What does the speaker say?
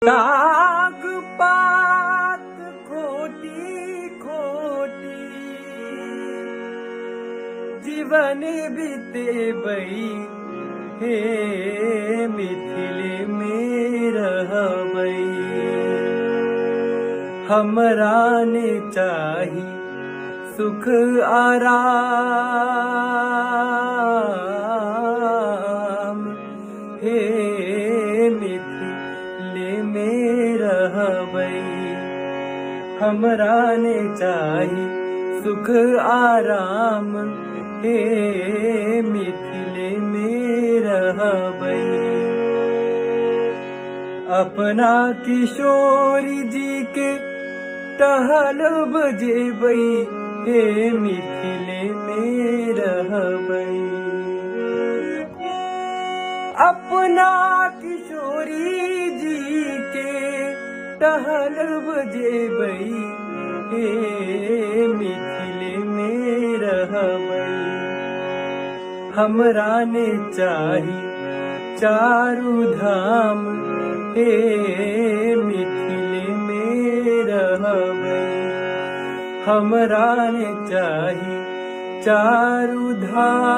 ताग पात खोटी खोटी जीवन बितेबै, हे मिथिले मे रहबै। हमरा ने चाही सुख आराम, हे मिथिले मे रहबै। हमरा ने चाही सुख आराम, हे मिथिले मे रहबै। अपना किशोरी जी के टहलब जेबै, हे मिथिले मे रहबै। अपना किशोरी जी के टहलब जेबै, हे मिथिले मे रहबै। हमरा ने चाही चारू धाम, हे मिथिले मे रहबै। हमरा ने चाही चारू धाम।